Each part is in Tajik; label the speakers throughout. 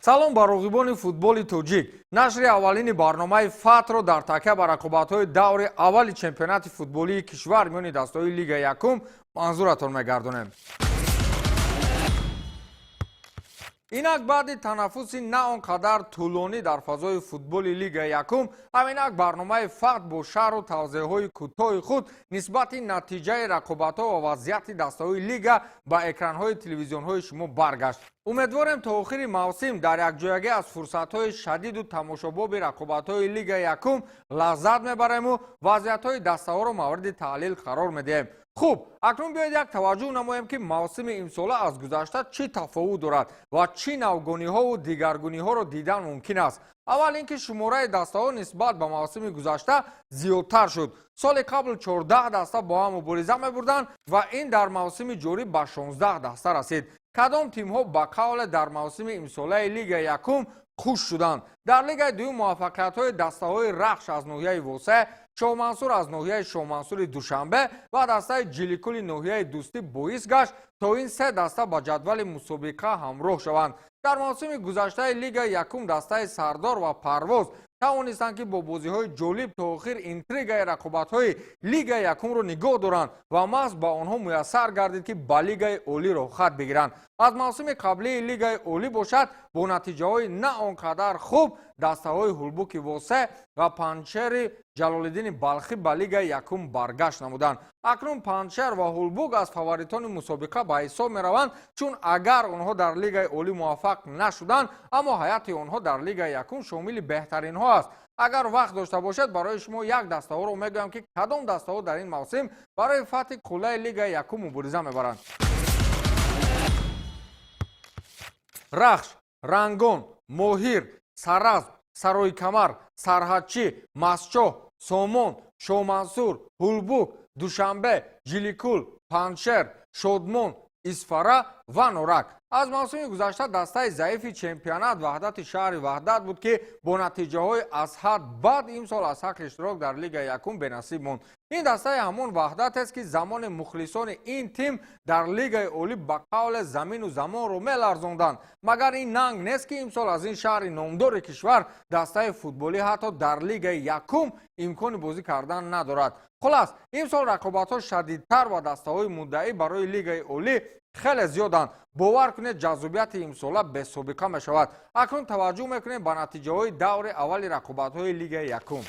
Speaker 1: Салом ба роғибони футболи тоҷик. Нашри аввалини барномаи Фатҳро дар такя ба рақобатҳои даври аввали чемпионати футболии кишвар миёни дастаҳои Лигаи якум манзуратон мегардонем. Инак, баъди танаффуси на он қадар тӯлонӣ дар фазои футболи Лигаи якум, ҳаминак барномаи Фатҳ бо шарҳу тавзеҳҳои кӯтоҳи худ нисбати натиҷаи рақобатҳо ва вазъияти дастаҳои лига ба экранҳои телевизионҳои шумо баргашт. Умедворем, то охири мавсим дар якҷоягӣ аз фурсатҳои шадиду тамошобоби рақобатҳои Лигаи якум лаззат мебарему вазъиятҳои дастаҳоро мавриди таҳлил қарор медиҳем. Хуб, акнун биёед, як таваҷҷӯҳ намоем, ки мавсими имсола аз гузашта чӣ тафовут дорад ва чӣ навгониҳову дигаргуниҳоро дидан мумкин аст. Аввал ин ки шумораи дастаҳо нисбат ба мавсими гузашта зиёдтар шуд. Соли қабл 14 даста бо ҳам мубориза мебурданд ва ин дар мавсими ҷорӣ ба 16 даста расид. Кадом тимҳо ба қавле дар мавсими имсолаи Лигаи якум хуш шуданд? Дар лигаи дуюм муваффақиятҳои дастаҳои Рахш аз ноҳияи Восе, Шоҳмансур аз ноҳияи Шоҳмансури Душанбе ва дастаи Ҷиликули ноҳияи Дӯстӣ боис гашт, то ин се даста ба ҷадвали мусобиқа ҳамроҳ шаванд. Дар мавсими гузаштаи Лигаи якум дастаи Сардор ва Парвоз тавонистанд, ки бо бозиҳои ҷолиб то охир интригаи рақобатҳои Лигаи якумро нигоҳ доранд ва маҳз ба онҳо муяссар гардид, ки ба Лигаи олӣ роҳхат бигиранд. Аз мавсими қаблии Лигаи олӣ бошад, бо натиҷаҳои на он қадар хуб дастаҳои Ҳулбуки Восе ва Панҷшери Ҷалолиддини Балхӣ ба Лигаи якум баргашт намуданд. Акнун Панҷшер ва Ҳулбук аз фаворитони мусобиқа ба ҳисоб мераванд, чун агар онҳо дар Лигаи олӣ муваффақ нашуданд, аммо ҳайати онҳо дар Лигаи якум шомили беҳтаринҳо аст. Агар вақт дошта бошед, барои шумо як дастаҳоро мегӯям, ки кадом дастаҳо дар ин мавсим барои фатҳи қуллаи Лигаи якум мубориза мебаранд: Рахш, Рангон, Моҳир, Саразм, Сароикамар, Сарҳадчӣ, Мастчоҳ, Сомон, Шоҳмансур, Ҳулбук, Душанбе, Ҷиликул, Панҷшер, Шодмон, Исфара ва Норак. Аз мавсими гузашта дастаи заифи чемпионат Ваҳдати шаҳри Ваҳдат буд, ки бо натиҷаҳои аз ҳад бад имсол аз ҳаққи иштирок дар Лигаи якум бенасиб монд. Ин дастаи ҳамон Ваҳдатест, ки замони мухлисони ин тим дар Лигаи олӣ ба қавле замину замонро меларзонданд. Магар ин нанг нест, ки имсол аз ин шаҳри номдори кишвар дастаи футболӣ ҳатто дар Лигаи якум имкони бозӣ кардан надорад? Хулас, имсол рақобатҳо шадидтар ва дастаҳои муддаӣ барои Лигаи олӣ хеле зиёданд. Бовар кунед, ҷаззобияти имсола бесобиқа мешавад. Акнун таваҷҷӯҳ мекунем ба натиҷаҳои даври аввали рақобатҳои Лигаи якум.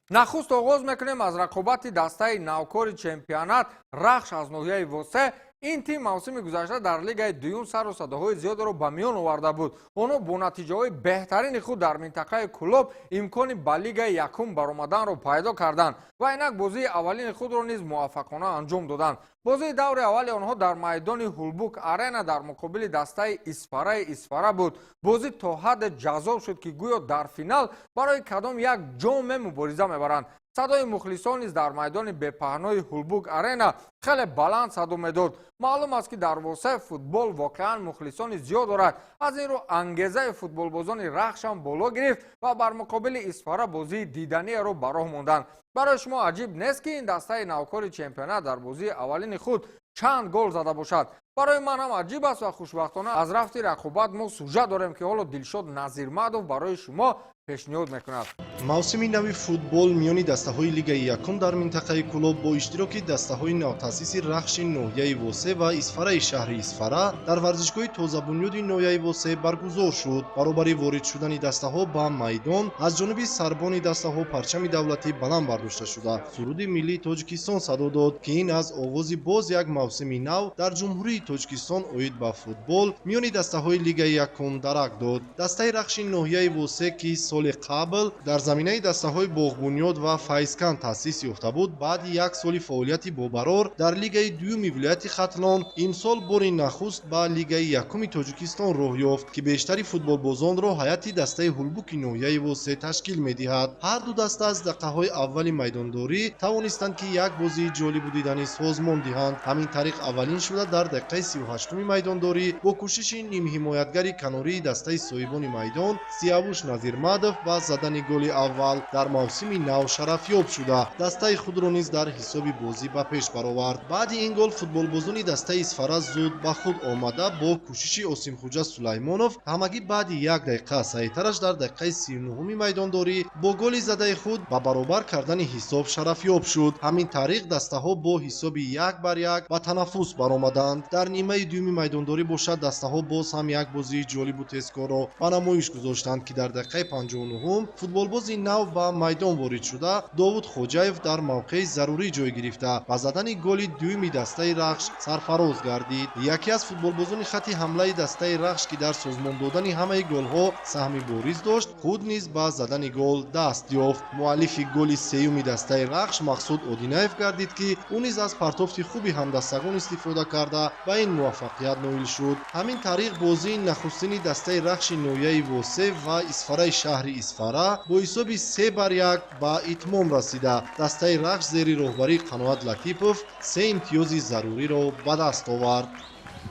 Speaker 1: Нахуст оғоз мекунем аз рақобати дастаи навкори чемпионат Рахш аз ноҳияи Восе. Ин тим мавсими гузашта дар лигаи дуюм сару садоҳои зиёдеро ба миён оварда буд. Онҳо бо натиҷаҳои беҳтарини худ дар минтақаи Кӯлоб имкони ба лигаи якум баромаданро пайдо карданд ва инак бозии аввалини худро низ муваффақона анҷом доданд. Бозии даври аввали онҳо дар майдони Ҳулбук Арена дар муқобили дастаи Исфараи Исфара буд. Бозӣ то ҳадде ҷаззоб шуд, ки гӯё дар финал барои кадом як ҷоме мубориза мебаранд. Садои мухлисон низ дар майдони бепаҳнои Ҳулбук Арена хеле баланд садо медод. Маълум аст, ки дар Восе футбол воқеан мухлисони зиёд дорад. Аз ин рӯ ангезаи футболбозони Рахшам боло гирифт ва бар муқобили Исфара бозии диданиеро ба роҳ монданд. Барои шумо аҷиб нест, ки ин дастаи навкори чемпионат дар бозии аввалини худ чанд гол зада бошад? Барои ман ҳам аҷиб аст ва хушбахтона аз рафти рақобат мо сужа дорем, ки ҳоло Дилшод Назирмадов барои шумо пешниҳод мекунад.
Speaker 2: Мавсими нави футбол миёни дастаҳои Лигаи якум дар минтақаи Кӯлоб бо иштироки дастаҳои навтаъсиси Рахши ноҳияи Восе ва Исфараи шаҳри Исфара дар варзишгоҳи тозабунёди ноҳияи Восе баргузор шуд. Баробари ворид шудани дастаҳо ба майдон аз ҷониби сарбони дастаҳо парчами давлатӣ баланд бардошта шуда, суруди миллии Тоҷикистон садо дод, ки ин аз оғози боз як мавсими нав дар Ҷумҳурии Тоҷикистон оид ба футбол миёни дастаҳои Лигаи якум дарак дод. Дастаи Рахши ноҳияи Восе, ки соли қабл дар заминаи дастаҳои Боғбунёд ва Файзканд таъсис ёфта буд, баъди як соли фаъолияти бобарор дар лигаи дуюми вилояти Хатлон имсол бори нахуст ба Лигаи якуми Тоҷикистон роҳ ёфт, ки бештари футболбозонро ҳайати дастаи Ҳулбуки ноҳияи Восе ташкил медиҳад. Ҳар ду даста аз дақиқаҳои аввали майдондорӣ тавонистанд, ки як бозии ҷолибу диданӣ созмон диҳанд. Ҳамин Тариқ аввалин шуда дар дақиқаи 38-уми майдондорӣ бо кӯшиши нимҳимоятгари канории дастаи соҳибони майдон Сиявуш Назирмадов ба задани голи аввал дар мавсими нав шарафёб шуда, дастаи худро низ дар ҳисоби бозӣ ба пеш баровард. Баъди ин гол футболбозони дастаи Исфара зуд ба худ омада бо кӯшиши Осимхуҷа Сулаймонов ҳамагӣ баъди як дақиқа, саҳитараш дар дақиқаи 39-уми майдондорӣ бо голи задаи худ ба баробар кардани ҳисоб шарафёб шуд. Ҳамин тариқ дастаҳо бо ҳисоби 1-1 ба танаффус баромаданд. Дар нимаи дуюми майдондорӣ бошад, дастаҳо боз ҳам як бозии ҷолибу тезкорро ба намоиш гузоштанд, ки дар дақиқаи 59-ум футболбози нав ба майдон ворид шуда Довуд Хоҷаев дар мавқеи зарурӣ ҷой гирифта ба задани голи дуюми дастаи Рахш сарфароз гардид. Яке аз футболбозони хатти ҳамлаи дастаи Рахш, ки дар созмон додани ҳамаи голҳо саҳми бориз дошт, худ низ ба задани гол даст ёфт. Муаллифи голи сеюми дастаи Рахш Мақсуд Одинаев гардид, ки ӯ низ аз партофти хуби ҳамдастагон истифода карда ба ин муваффақият ноил шуд. Ҳамин тариқ бозии нахустини дастаи Рахши ноҳияи Восе ва Исфараи шаҳри Исфара бо ҳисоби 3-1 ба итмом расида, дастаи Рахш зери роҳбарии Қаноат Латипов се имтиёзи заруриро ба даст овард.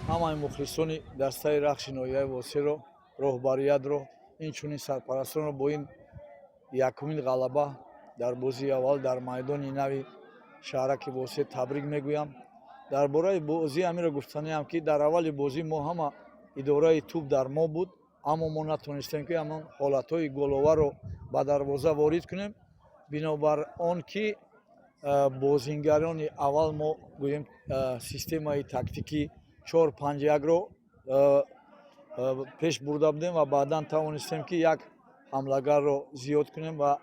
Speaker 3: Ҳамаи мухлисони дастаи Рахши ноҳияи Восеро, роҳбариятро, инчунин сарпарастонро бо ин якумин ғалаба дар бозии аввал дар майдони нави шаҳраки Восе табрик мегӯям. Дар бораи бозӣ ҳаминро гуфтаниам, ки дар аввали бозӣ мо ҳама идораи тӯб дар мо буд, аммо мо натонистем, ки ҳамон ҳолатҳои головаро ба дарвоза ворид кунем. Бинобар он ки бозингарони аввал мо гӯем системаи тактикӣ 4-5-1-ро пеш бурда будем ва баъдан тавонистем, ки як ҳамлагарро зиёд кунем ва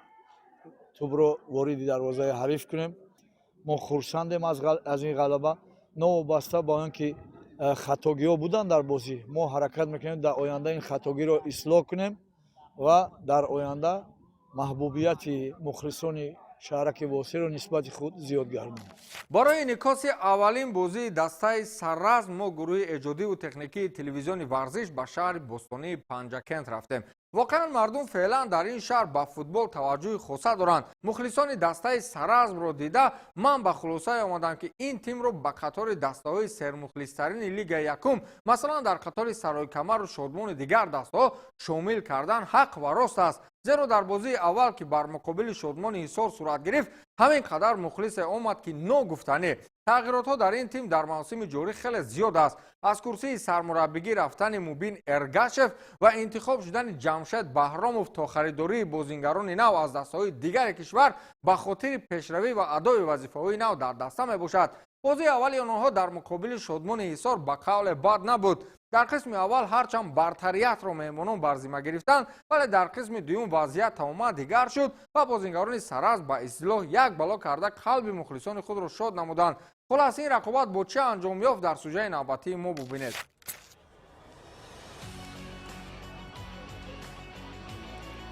Speaker 3: тӯбро вориди дарвозаи ҳариф кунем. Мо хурсандем аз ин ғалаба, новобаста ба он ки хатогиҳо буданд дар бозӣ. Мо ҳаракат мекунем, дар оянда ин хатогиро ислоҳ кунем ва дар оянда маҳбубияти мухлисони шаҳраки Восеро нисбати худ зиёд гардонем.
Speaker 1: Барои инъикоси аввалин бозии дастаи Сарразм мо гурӯҳи эҷодиву техникии телевизиони Варзиш ба шаҳри бостонии Панҷакент рафтем. Воқеан, мардум феълан дар ин шаҳр ба футбол таваҷҷӯҳи хоса доранд. Мухлисони дастаи Саразмро дида ман ба хулосае омадам, ки ин тимро ба қатори дастаҳои сермухлистарини лигаи якум, масалан дар қатори Саройкамару Шодмони дигар дастаҳо шомил кардан ҳақ ва рост аст, зеро дар бозии аввал, ки бар муқобили Шодмони Ҳисор сурат гирифт, ҳамин қадар мухлисе омад, ки ногуфтанӣ. Тағйиротҳо дар ин тим дар мавсими ҷорӣ хеле зиёд аст. Аз курсии сармураббигӣ рафтани Мубин Эргашев ва интихоб шудани Ҷамшед Баҳромов то харидории бозингарони нав аз дастаҳои дигари кишвар ба хотири пешравӣ ва адои вазифаҳои нав дар даста мебошад. Бозии аввали онҳо дар муқобили Шодмони Ҳисор ба қавле бад набуд. Дар қисми аввал ҳарчанд бартариятро меҳмонон бар зимма гирифтанд, вале дар қисми дуюм вазъият тамоман дигар шуд ва бозингарони Саразм ба истилоҳ як бало карда қалби мухлисони худро шод намуданд. Хулас, ин рақобат бо чӣ анҷом ёфт, дар сужаи навбатии мо бубинед.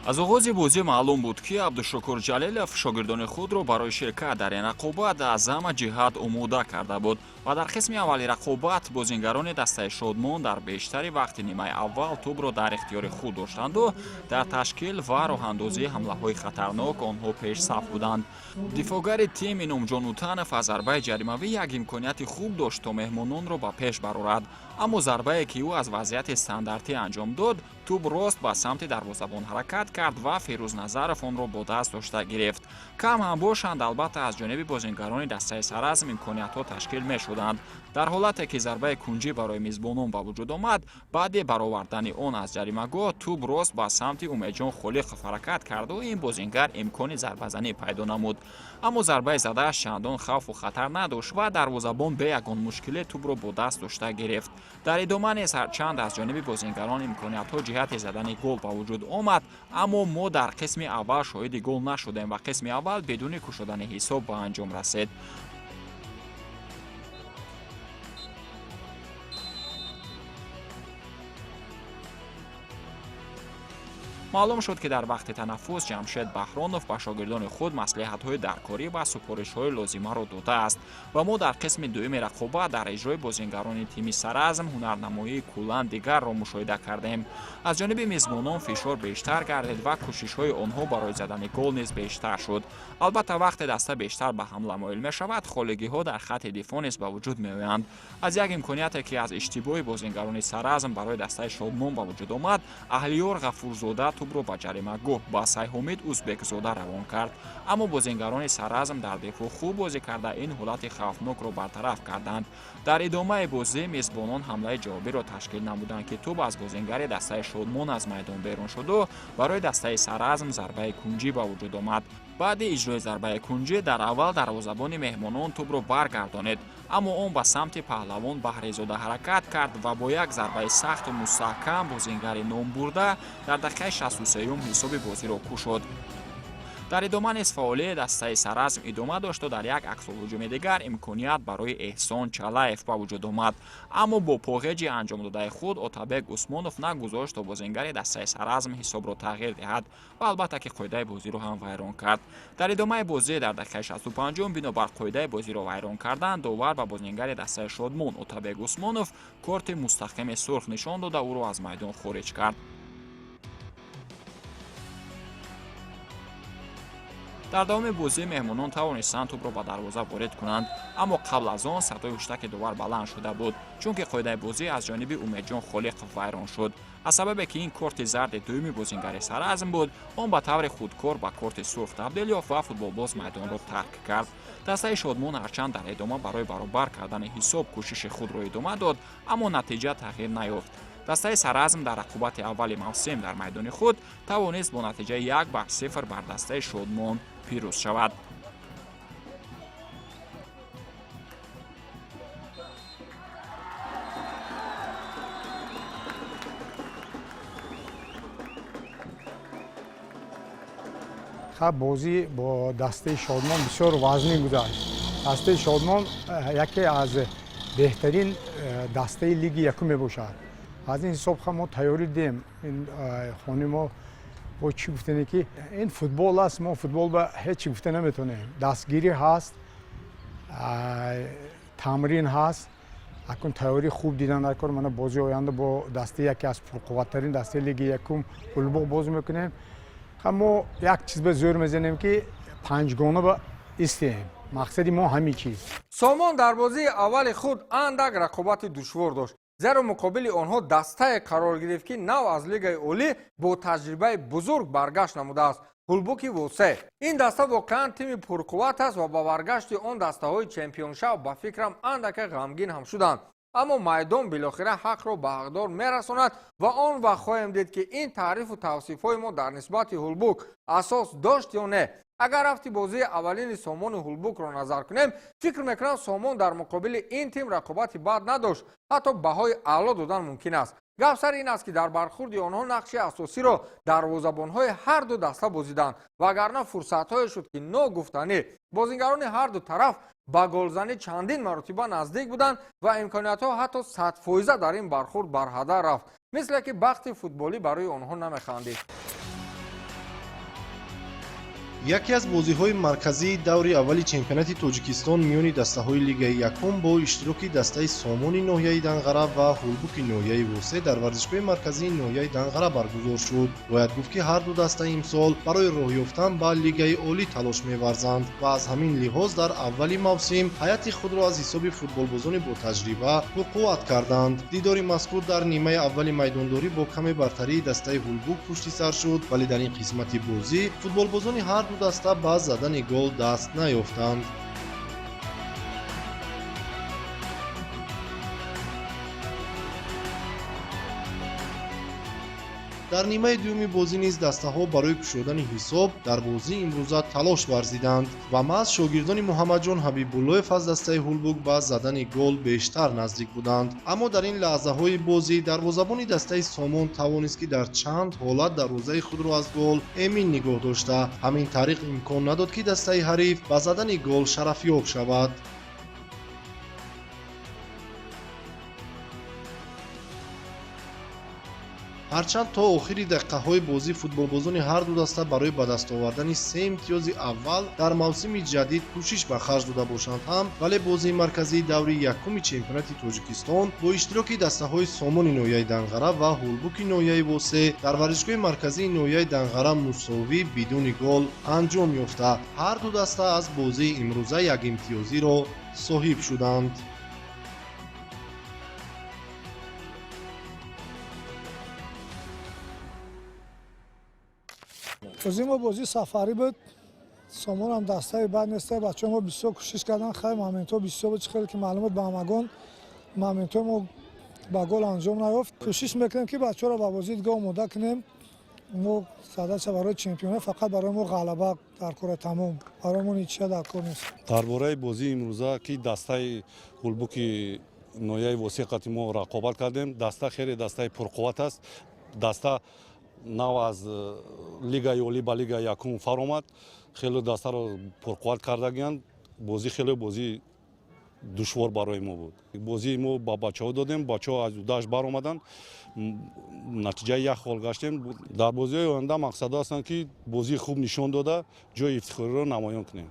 Speaker 4: Аз оғози бозӣ маълум буд, ки Абдушукур Ҷалилов шогирдони худро барои ширкат дар ин рақобат аз ҳама ҷиҳат омода карда буд ва дар қисми аввали рақобат бозингарони дастаи Шодмон дар бештари вақти нимаи аввал тӯбро дар ихтиёри худ доштанду дар ташкил ва роҳандозии ҳамлаҳои хатарнок онҳо пешсаф буданд. Дифоъгари тим Иномҷон Утанов аз зарбаи ҷаримавӣ як имконияти хуб дошт, то меҳмононро ба пеш барорад, аммо зарбае, ки ӯ аз вазъияти стандартӣ анҷом дод, тӯб рост ба самти дарвозабон ҳаракат кард ва Ферӯз Назаров онро бо даст дошта гирифт. Кам ҳам бошанд, албатта, аз ҷониби бозингарони дастаи Саразм имкониятҳо ташкил мешуданд. Дар ҳолате ки зарбаи кунҷӣ барои мизбонон ба вуҷуд омад, баъди баровардани он аз ҷаримагоҳ тӯб рост ба самти Умедҷон Холиқов ҳаракат карду ин бозингар имкони зарбазанӣ пайдо намуд, аммо зарбаи задааш чандон хавфу хатар надошт ва дарвозабон бе ягон мушкиле тӯбро бо даст дошта гирифт. Дар идома низ ҳарчанд аз ҷониби бозингарон имкониятҳо ҷиҳати задани гол ба вуҷуд омад, аммо мо дар қисми аввал шоҳиди гол нашудем ва қисми аввал бидуни кушодани ҳисоб ба анҷом расид. Маълум шуд, ки дар вақти танаффус Ҷамшед Баҳронов ба шогирдони худ маслиҳатҳои даркорӣ ва супоришҳои лозимаро додааст ва мо дар қисми дуюми рақобат дар иҷрои бозингарони тими Саразм ҳунарнамоии куллан дигарро мушоҳида кардем. Аз ҷониби мизбонон фишор бештар гардид ва кӯшишҳои онҳо барои задани гол низ бештар шуд. Албатта, вақте даста бештар ба ҳамла моил мешавад, холигиҳо дар хатти дифоъ низ ба вуҷуд меоянд. Аз як имконияте, ки аз иштибоҳи бозингарони Саразм барои дастаи Шодмон ба вуҷуд омад, Аҳлиёр Ғафурзода тӯбро ба ҷаримагоҳ ба Сайҳомид Узбекзода равон кард, аммо бозингарони Саразм дар дифоъ хуб бозӣ карда, ин ҳолати хавфнокро бартараф карданд. Дар идомаи бозӣ мизбонон ҳамлаи ҷавобиро ташкил намуданд, ки тӯб аз бозингари дастаи Шодмон аз майдон берун шуду барои дастаи Саразм зарбаи кунҷӣ ба вуҷуд омад. Баъди иҷрои зарбаи кунҷӣ дар аввал дарвозабони меҳмонон тӯбро баргардонид, аммо он ба самти Паҳлавон Баҳризода ҳаракат кард ва бо як зарбаи сахту мустаҳкам бозингари номбурда дар дақиқаи 63-юм ҳисоби бозиро кушод. Дар идома низ фаъолияти дастаи Саразм идома дошту дар як аксулҳуҷуми дигар имконият барои Эҳсон Чалаев ба вуҷуд омад, аммо бо поғеҷи анҷомдодаи худ Отабек Усмонов нагузошт, то бозингари дастаи Саразм ҳисобро тағйир диҳад ва албатта, ки қоидаи бозиро ҳам вайрон кард. Дар идомаи бозӣ дар дақиқаи 65-ум бинобар қоидаи бозиро вайрон кардан довар ба бозингари дастаи Шодмон Отабек Усмонов корти мустақими сурх нишон дода, ӯро аз майдон хориҷ кард. Дар давоми бозӣ меҳмонон тавонистанд тӯбро ба дарвоза ворид кунанд, аммо қабл аз он садои ҳуштаки довар баланд шуда буд, чунки қоидаи бозӣ аз ҷониби Умедҷон Холиқов вайрон шуд. Аз сабабе ки ин корти зарди дуюми бозингари Саразм буд, он ба таври худкор ба корти сурх табдил ёфт ва футболбоз майдонро тарк кард. Дастаи Шодмон ҳарчанд дар идома барои баробар кардани ҳисоб кӯшиши худро идома дод, аммо натиҷа тағйир наёфт. Дастаи Саразм дар рақобати аввали мавсим дар майдони худ тавонист бо натиҷаи 1-0 бар дастаи Шодмон пирӯз шавад.
Speaker 5: Хаб, бозӣ бо дастаи Шодмон бисёр вазнин гузашт. Дастаи Шодмон яке аз беҳтарин дастаи лиги якум мебошад. Аз ин ҳисоб ха мо тайёрӣ дидем. Ин хони мо бо чӣ гуфтане, ки ин футбол аст, мо футбол ба ҳеҷ чӣ гуфта наметавонем. Дастгирӣ ҳаст, тамрин ҳаст, акун тайёрӣ хуб дидан дар кор. Мана, бозии оянда бо дастаи яке аз пурқувваттарин дастаи лиги якум Ҳулбуқ бозӣ мекунем. Мо як чиз ба зӯр мезанем, ки панҷгона ба истем. Мақсади мо ҳамин чиз.
Speaker 1: Сомон дар бозии аввали худ андак рақобати душвор дошт, зеро муқобили онҳо дастае қарор гирифт, ки нав аз лигаи олӣ бо таҷрибаи бузург баргашт намудааст: Ҳулбуки Восе. Ин даста воқеан тими пурқувват аст ва ба баргашти он дастаҳои чемпионшав, ба фикрам, андаке ғамгин ҳам шуданд, аммо майдон билохира ҳақро ба ҳақдор мерасонад ва он вақт хоҳем дид, ки ин таърифу тавсифҳои мо дар нисбати Ҳулбук асос дошт ё не. Агар рафти бозии аввалини Сомону Ҳулбукро назар кунем, фикр мекунам, Сомон дар муқобили ин тим рақобати бад надошт, ҳатто баҳои аъло додан мумкин аст. Гап сар ин аст, ки дар бархурди онҳо нақши асосиро дарвозабонҳои ҳарду даста бозиданд, вагарна фурсатҳое шуд, ки ногуфтанӣ. Бозингарони ҳарду тараф ба голзанӣ чандин маротиба наздик буданд ва имкониятҳо ҳатто 100-фоиза дар ин бархурд барҳадар рафт, мисле ки бахти футболӣ барои онҳо намехандид.
Speaker 2: Яке аз бозиҳои марказии даври аввали чемпионати Тоҷикистон миёни дастаҳои лигаи якум бо иштироки дастаи Сомони ноҳияи Данғара ва Ҳулбуки ноҳияи Восе дар варзишгоҳи марказии ноҳияи Данғара баргузор шуд. Бояд гуфт, ки ҳарду даста имсол барои роҳ ёфтан ба лигаи олӣ талош меварзанд ва аз ҳамин лиҳоз дар аввали мавсим ҳайати худро аз ҳисоби футболбозони ботаҷриба пурқувват карданд. Дидори мазкур дар нимаи аввали майдондорӣ бо каме бартарии дастаи Ҳулбук пушти сар шуд, вале дар ин қисмати бозӣ футболбозони ҳарду даста ба задани гол даст наёфтанд. Дар нимаи дуюми бозӣ низ дастаҳо барои кушодани ҳисоб дар бозии имрӯза талош варзиданд ва маҳз шогирдони Муҳаммадҷон Ҳабибуллоев аз дастаи Ҳулбук ба задани гол бештар наздик буданд, аммо дар ин лаҳзаҳои бозӣ дарвозабони дастаи Сомон тавонист, ки дар чанд ҳолат дарвозаи худро аз гол эмин нигоҳ дошта, ҳамин тариқ имкон надод, ки дастаи ҳариф ба задани гол шарафёб шавад. Ҳарчанд то охири дақиқаҳои бозӣ футболбозони ҳарду даста барои ба даст овардани се имтиёзи аввал дар мавсими ҷадид кӯшиш ба харҷ дода бошанд ҳам, вале бозии марказии даври якуми чемпионати Тоҷикистон бо иштироки дастаҳои Сомони ноҳияи Данғара ва Ҳулбуки ноҳияи Восе дар варзишгоҳи марказии ноҳияи Данғара мусовӣ бидуни гол анҷом ёфта, ҳарду даста аз бозии имрӯза якимтиёзиро соҳиб шуданд.
Speaker 6: Бозии мо бозии сафарӣ буд. Сомонам дастаи бад неста. Бачаҳо мо бисёр кӯшиш карданд. Хай, моментҳо бисёр буд, хеле ки маълумот ба ҳамагон, моментҳо мо ба гол анҷом наёфт. Кӯшиш мекунем, ки бачаҳоро ба бозии дига омода кунем. Мо задача барои чемпионат фақат барои мо ғалаба дар кора, тамом, барои мо ничья дар кор нест.
Speaker 7: Дар бораи бозии имрӯза, ки дастаи Ҳулбуки ноҳияи Восеъ қати мо рақобат кардем, даста хеле дастаи пурқувват аст. Даста нав аз лигаи олӣ ба лигаи якум фаромад, хеле дастаро пурқувват кардагиянд. Бозӣ хеле бозии душвор барои мо буд. Бозии мо ба бачаҳо додем, бачаҳо аз удааш баромаданд, натиҷаи як хол гаштем. Дар бозиҳои оянда мақсадҳо ҳастанд, ки бозии хуб нишон дода, ҷои ифтихориро намоён кунем.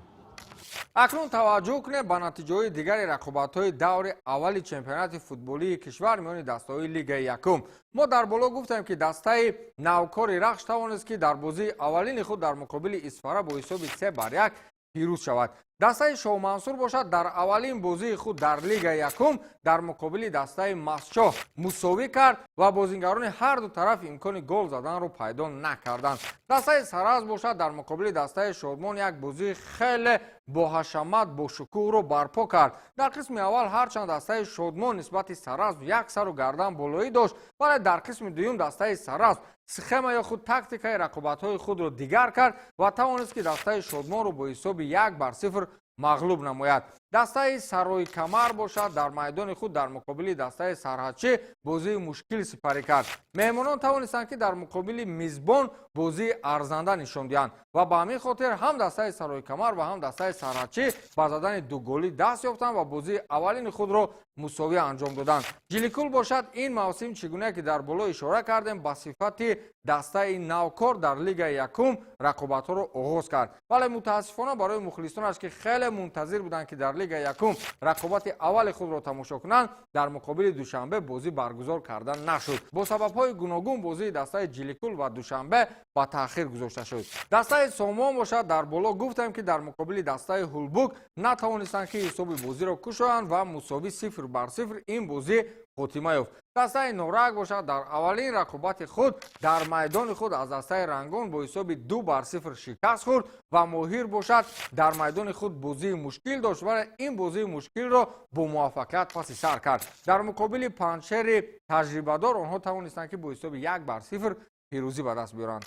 Speaker 1: Акнун таваҷҷӯҳ кунем ба натиҷаҳои дигари рақобатҳои даври аввали чемпионати футболии кишвар миёни дастаҳои лигаи якум. Мо дар боло гуфтем, ки дастаи навкори Рахш тавонист, ки дар бозии аввалини худ дар муқобили Исфара бо ҳисоби 3-1 пирӯз шавад. Дастаи Шоҳмансур бошад, дар аввалин бозии худ дар лигаи якум дар муқобили дастаи Мастчоҳ мусовӣ кард ва бозингарони ҳарду тараф имкони гол заданро пайдо накарданд. Дастаи Саразм бошад, дар муқобили дастаи Шодмон як бозии хеле боҳашамат, бошукӯҳро барпо кард. Дар қисми аввал ҳарчанд дастаи Шодмон нисбати Саразм як сару гардан болоӣ дошт, вале дар қисми дуюм дастаи Саразм схема ё худ тактикаи рақобатҳои худро дигар кард ва тавонист, ки дастаи Шодмонро бо ҳисоби 1-0 мағлуб намояд. Дастаи Сарои Камар бошад, дар майдони худ дар муқобили дастаи Сарҳадчӣ бозии мушкил сипарӣ кард. Меҳмонон тавонистанд, ки дар муқобили мизбон бозии арзанда нишон диҳанд ва ба ҳамин хотир ҳам дастаи Сарои Камар ва ҳам дастаи Сарҳадчӣ ба задани дуголӣ даст ёфтанд ва бозии аввалини худро мусовӣ анҷом доданд. Ҷиликул бошад, ин мавсим, чӣ гуна ки дар боло ишора кардем, ба сифати дастаи навкор дар лигаи якум рақобатҳоро оғоз кард, вале мутаассифона барои мухлисонаш, ки хеле мунтазир буданд, ки дар лигаи якум рақобати аввали худро тамошо кунанд, дар муқобили Душанбе бозӣ баргузор карда нашуд. Бо сабабҳои гуногун бозии дастаи Ҷиликул ва Душанбе ба таъхир гузошта шуд. Дастаи Сомон бошад, дар боло гуфтем, ки дар муқобили дастаи Ҳулбук натавонистанд, ки ҳисоби бозиро кушоянд ва мусовӣ 0-0 ин бозӣ хотима ёфт. Дастаи Норак бошад, дар аввалин рақобати худ дар майдони худ аз дастаи Рангон бо ҳисоби 2-0 шикаст хӯрд ва Моҳир бошад, дар майдони худ бозии мушкил дошт, вале ин бозии мушкилро бо муваффақият паси сар кард. Дар муқобили Панҷшери таҷрибадор онҳо тавонистанд, ки бо ҳисоби 1-0 пирӯзӣ ба даст биёранд.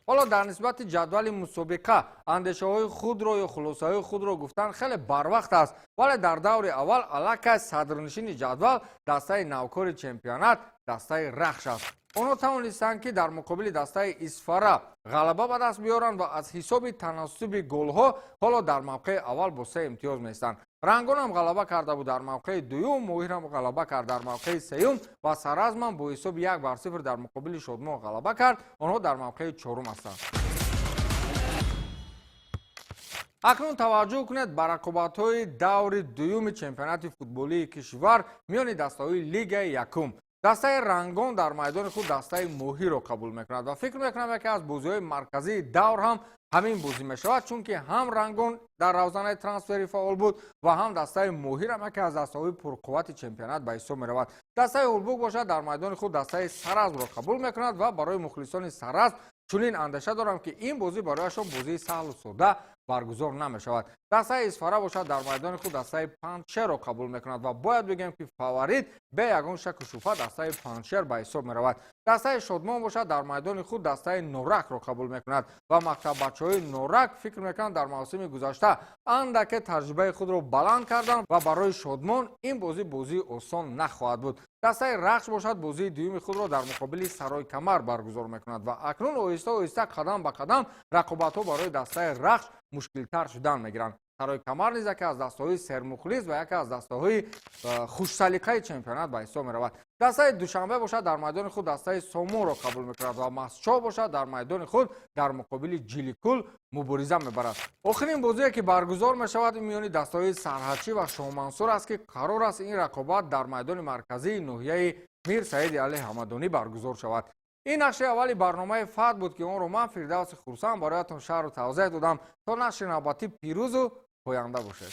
Speaker 1: Ҳоло дар нисбати ҷадвали мусобиқа андешаҳои худро ё хулосаҳои худро гуфтан хеле барвақт аст, вале дар даври аввал аллакай садрнишини ҷадвал дастаи навкори чемпионат, дастаи Рахш аст. Онҳо тавонистанд, ки дар муқобили дастаи Исфара ғалаба ба даст биёранд ва аз ҳисоби таносуби голҳо ҳоло дар мавқеи аввал бо се имтиёз меистанд. Рангонам ғалаба карда буд, дар мавқеи дуюм, Моҳирам ғалаба кард, дар мавқеи сеюм ва Саразмам бо ҳисоби 1-0 дар муқобили Шодмон ғалаба кард, онҳо дар мавқеи чорум ҳастанд. Акнун таваҷҷӯҳ кунед ба рақобатҳои даври дуюми чемпионати футболии кишвар миёни дастаҳои лигаи якум. Дастаи Рангон дар майдони худ дастаи Моҳиро қабул мекунад ва фикр мекунам, яке аз бозиҳои марказии давр ҳам ҳамин бозӣ мешавад, чунки ҳам Рангон дар равзанаи трансфери фаъол буд ва ҳам дастаи Моҳир ҳам яке аз дастаҳои пурқуввати чемпионат ба ҳисоб меравад. Дастаи Ҳулбук бошад, дар майдони худ дастаи Саразмро қабул мекунад ва барои мухлисони Саразм чунин андеша дорам, ки ин бозӣ барояшон бозии саҳлу сода баргузор намешавад. Дастаи Исфара бошад, дар майдони худ дастаи Панҷшерро қабул мекунад ва бояд бигӯем, ки фаворит бе ягон шаку шубҳа дастаи Панҷшер ба ҳисоб меравад. Дастаи Шодмон бошад, дар майдони худ дастаи Норакро қабул мекунад ва мактаббачаҳои Норак фикр мекунанд, дар мавсими гузашта андаке таҷрибаи худро баланд карданд ва барои Шодмон ин бозӣ бозии осон нахоҳад буд. Дастаи Рахш бошад, бозии дуюми худро дар муқобили Сарои Камар баргузор мекунад ва акнун оҳиста оҳиста, қадам ба қадам рақобатҳо барои дастаи Рахш мушкилтар шудан мегиранд. Сарои Камар низ яке аз дастаҳои сермухлис ва яке аз дастаҳои хушсалиқаи чемпионат ба ҳисоб меравад. Дастаи Душанбе бошад, дар майдони худ дастаи Сомонро қабул мекунад ва Мастчоҳ бошад, дар майдони худ дар муқобили Ҷиликул мубориза мебарад. Охирин бозие, ки баргузор мешавад, миёни дастаҳои Сарҳадчӣ ва Шоҳмансур аст, ки қарор аст ин рақобат дар майдони марказии ноҳияи Мир Саиди Али Ҳамадонӣ баргузор шавад. Ин нашри аввали барномаи Фатҳ буд, ки онро ман, Фирдавси Хурсанд, бароятон шарҳу тавзеҳ додам. То нашри навбатӣ пирӯзу поянда бошед.